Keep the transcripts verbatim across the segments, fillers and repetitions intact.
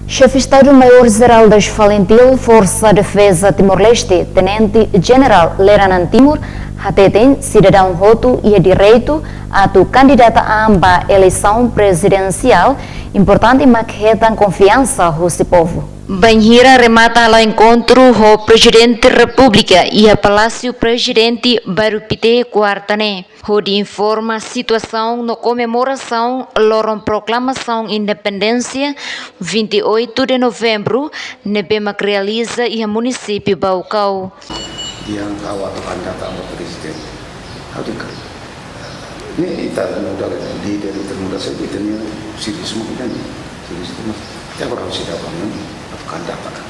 Xefe Estadu-Maiór-Jerál das FALINTIL, Forsa Defeza Timor-Leste, Tenente Jenerál Leranan Timur, hateten sidadaun hotu iha direitu atu kandidata an ba eleisaun prezidensiál, importante mak hetan konfiansa husi povu. Bainhira remata halo enkontru ho Prezidente Repúblika iha Palásiu Prezidente, Bairru Pité, kuarta ne'e, hodi informa situasaun no komemorasaun loron proklamasaun independénsia, vinte e oito de novembro, ne'ebé mak realiza iha munisípiu Baucau. Di'ak, ha'u atu kandidata ba prezidente. Ha'u dehan katak, ne'e ita muda, líder ita muda, se ita-nia servisu mak ita-nia servisu, mas até agora ha'u seidauk hanoin atu kandidata.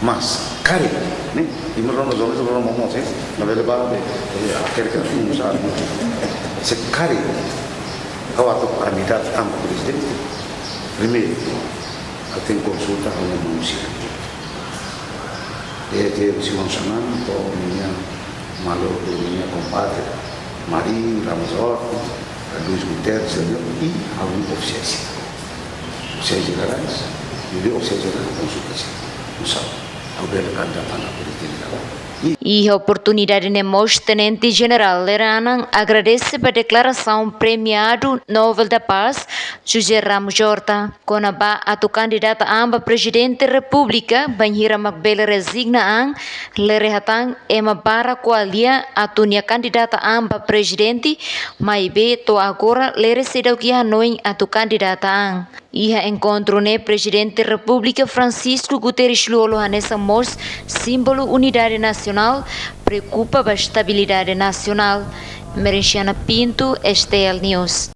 Mas karik, ne'e, imi rona zona, imi rona momo, se labele ba, be, ya, karik kan, um, sabe. Se karik ha'u atu kandidata an ba prezidente, primeiru, ha'u tenke konsulta ho nia maun sira. Desde Simão Xanana, to'o nia maluk, nia kompadre Mari Ramos Horta, Luis Guterres, i ha'u-nia ofisiais, ofisiais jenerais, i ofisiais jenerais konsulta sira. Nusá ha'u bele kandidata an ba prezidente. Iha oportunidade ne'e mós Tenente Jenerál Leranan agradese ba deklarasaun premiadu Nobel da Paz, José Ramos Horta, kona-ba atu kandidata an ba Prezidente Repúblika, bainhira mak bele rezigna an, Lere hatán ema barak ko'alia atu nia kandidata an ba prezidente, maibé to'o agora Lere seidauk iha hanoin atu kandidata an. Iha enkontru ne'e Prezidente Repúblika Francisco Guterres Lú Olo hanesan mós símbolu unidade nasionál, preokupa ba estabilidade nasionál. Merenciana Pinto, S T L News.